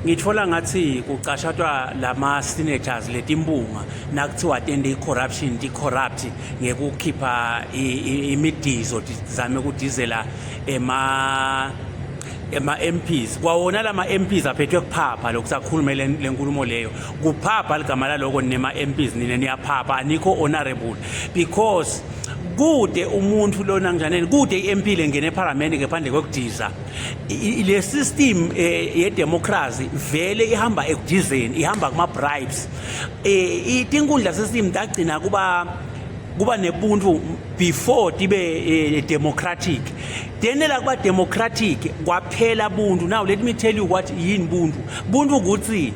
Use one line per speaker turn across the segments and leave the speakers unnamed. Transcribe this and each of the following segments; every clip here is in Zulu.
Ngithola ngathi kucashatwa lama senators letimbunga nakuthiwa tende i-corruption, ti-corrupt ngekukhipha imidizo, tizame ukudizela ema MPs. Kwawona lama MPs aphethwe kuphapha lokhu, sakhulume lenkulumo leyo, kuphapha ligama laloko. Nema MPs nina niyaphapha, anikho honorable, because kude umuntu lona njaneni, kude i-MP lengena eParliament ngaphandle kwekudiza. Le system ye-democracy vele ihamba ekudizeni, ihamba kuma bribes. Itinkundla system tagcina kuba nebuntu before tibe democratic, then la kuba democratic kwaphela buntu. Now let me tell you what yini buntu. Buntu ukuthi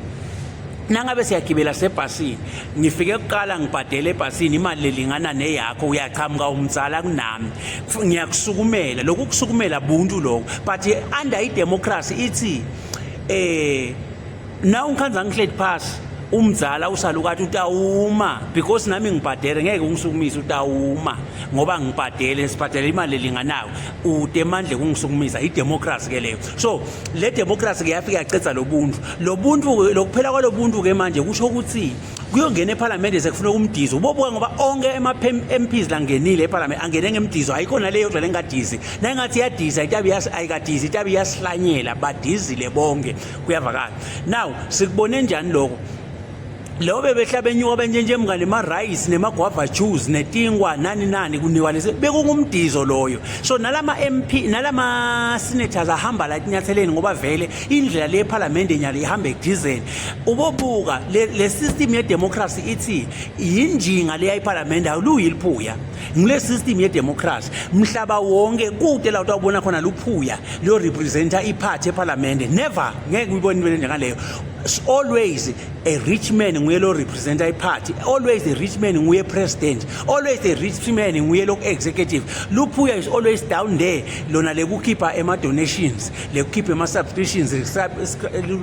nangabe siyagibela sebhasini, ngifike kuqala, ngibhadele ebhasini imali lelingana neyakho, uyachamuka umzala kunami, ngiyakusukumela. Lokhu kusukumela buntu lokho. But under i-democracy ithi na ungikhanza ngihleli phasi, umzala usalukathi utawuma because nami ngibhadele, ngeke ungisukumise, utawuma ngoba ngibhadele, sibhadele imali elinganayo, ude emandle kungisukumisa. I-democracy ke leyo. So le democracy ke yafika yacedza lobuntu. Lobuntu, lokuphela kwalobuntu ke manje kusho ukuthi kuyongena eParliament sekufuna umdizo ubobuka, ngoba onke ema MPs langenile eParliament angene ngemdizo. Ayikho naleyo dlala engadizi, nayingathi iyadiza itabi ayikadizi, itabi iyasihlanyela, badizile bonke. Kuyavakala. Now sikubone njani lokho? Lo bebehla benyuka benjenje mngane, ma-rice nema-guava juice netinkwa, nani nani, kunikwa lesi bekungumdizo loyo. So nalama MP nalama senators ahamba la etinyatheleni, ngoba vele indlela le eParliament nyalo ihamba ekudizeni. Ubobuka le system ye democracy ithi yinjinga leya eParliament, awuluyiliphuya ngile system ye democracy mhlaba wonke. Kude la utawubona khona luphuya leyo representa iphathi eParliament, never, ngeke uyibone into njengaleyo. Always a rich man nguye lo representa iphathi, always a rich man nguye president, always a rich man nguye lo executive. Luphuya is always down there, lona lekukhipha ema donations, lekukhipha ema subscriptions,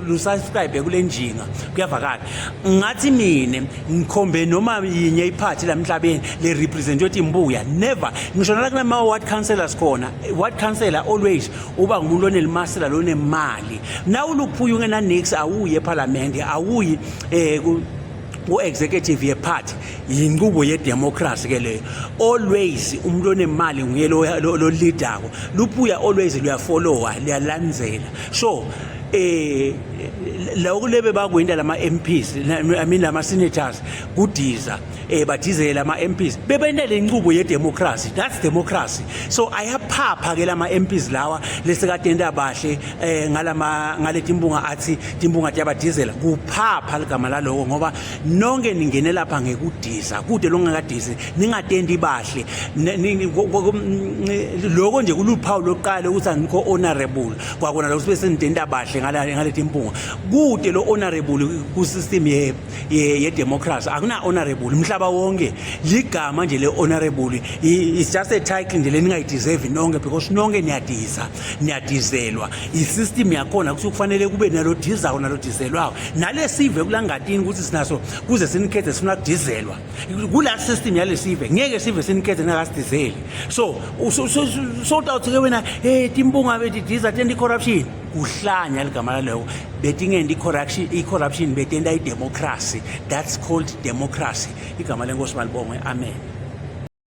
lusubscribe kule njinga. Kuyavakala. Ngathi mine ngikhombe noma yinye iphathi lamhlabeni le represent yothi imbuya, never. Ngisho nala kunama ward councillors khona, ward councillor always uba ngumuntu onelimasela, lonemali. Na uluphuya ungena nix, awuyi eParliament, awuyi ku-executive ye-party. Yinqubo ye-democracy ke leyo. Always umuntu onemali nguye lo leadako. Luphuya always luyafollowa, luyalandzela. So lokho lebe bakwenda lama MPs, I mean lama senators, kudiza, badizela ama MPs, bebenta lenqubo ye democracy. That's democracy. So ayaphapha ke lama MPs lawa lesekatenda bahle ngalama ngaletimbunga, athi timbunga tiyabadizela. Kuphapha ligama laloko, ngoba nonke ningene lapha ngekudiza, kude longakadizi, ningatendi bahle. Lokho nje kuluphawu lokuqala ukuthi anikho honorable kwakona lokho, sibe senitenda bahle ngaleti mpunga. Kude lo honorable ku system ye democracy, akuna honorable umhlaba wonke. Ligama nje le honorable is just a title nje leningayideserve nonke, because nonke niyadiza, niyadizelwa. I-system yakhona kuthi kufanele kube nalo dizayo nalo dizelwayo, nale sive kulangatini ukuthi sinaso kuze sinikhethe, sifuna kudizelwa kula system yale sive. Ngeke sive sinikhethe ningakasidizeli. So utawuthi ke wena, hey, timbunga betidiza, tenta i-corruption. Kuhlanya ligama laloko. Betingenti i-corruption, i-corruption betenta i-democracy. That's called democracy. Igama lenkosi malibongwe, amen.